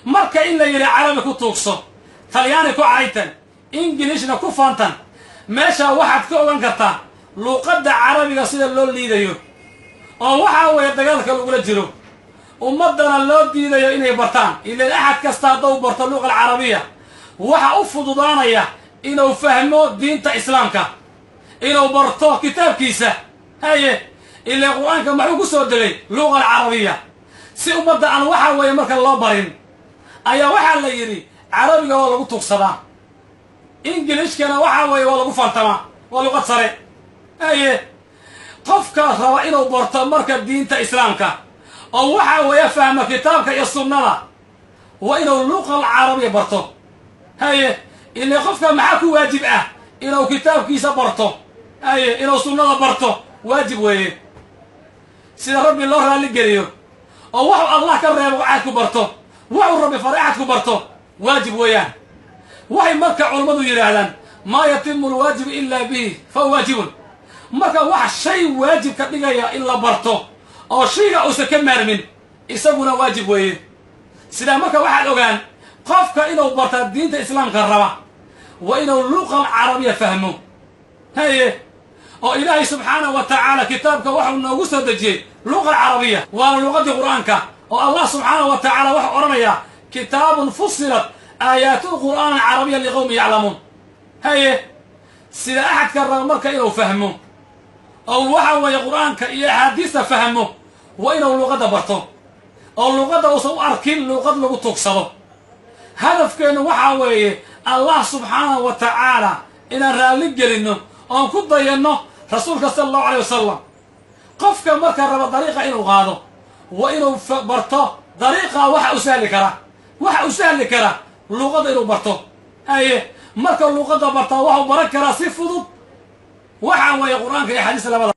Marka in la yidhi carabi ku tuugso, Talyaani ku caytan, Ingilishna ku faantan, meeshaa waxaad ka ogan kartaa luuqadda carabiga sida loo liidayo, oo waxaa weeye dagaalka lagula jiro, ummaddana loo diidayo inay bartaan. Ilaan axad kasta haddau barto luuqa alcarabiya, waxa u fududaanaya inuu fahmo diinta islaamka, inuu barto kitaabkiisa. Haye, ilaa Qur-aanka maxuu ku soo degay? Luuqa alcarabiya. Si ummadda aan waxaa weeye marka loo barin ayaa waxaa la yidhi carabiga waa lagu tuugsadaa, Ingilishkana waxaa weeye waa lagu fantamaa, waa luqad sare. Haye, qofka raba inuu barto marka diinta islaamka oo waxaa weeye fahma kitaabka iyo sunnada, waa inuu luqa alcarabiya barto. Haye, ilaa qofka maxaa ku waajib ah? Inuu kitaabkiisa barto. Haye, inuu sunnada barto waajib weeye, sida Rabbi loo raalligeliyo, oo waxuu Allah ka reebo axad ku barto, waxuu Rabbi faray axad ku barto waajib weeyaan. Waxay marka culammadu yidhaahdaan: maa yatimu alwaajibu ilaa bihi fa waajibun. Marka wax shay waajib ka dhigaya in la barto oo shayga uusan ka maarmin, isaguna waajib weeye. Sidaa marka waxaad ogaan, qofka inuu bartaa diinta islaamka raba waa inuu luqa alcarabiya fahmo. Haye, oo Ilaahay subxaanahu wa tacaala kitaabka waxau noogu soo dejiyey luqa alcarabiya, waana luqadii Qur'aanka, oo Allah subxaanahu wa tacaala waxau odhanayaa: kitaabun fusilat aayaatu qur'aanan carabiya liqowmin yaclamuun. Haye, sida axadka raba marka inuu fahmo oo waxa weeye Qur-aanka iyo axaadiista fahmo, waa inuu luuqadda barto, oo luuqadda uusan u arkin luuqad lagu tuugsado. Hadafkeennu waxaa weeye Allah subxaanahu wa tacaala inaan raalli gelinno oon ku dayanno rasuulka sala Allahu alayh wasalam. Qofka marka raba dariiqa inuu qaado waa inuu barto dariiqa. Waxa u sahli kara luuqadda inuu barto. Haye, marka luuqadda bartaa, waxuu baran karaa si fudud waxaa weeye Qur-aanka iyo axaadiista labada.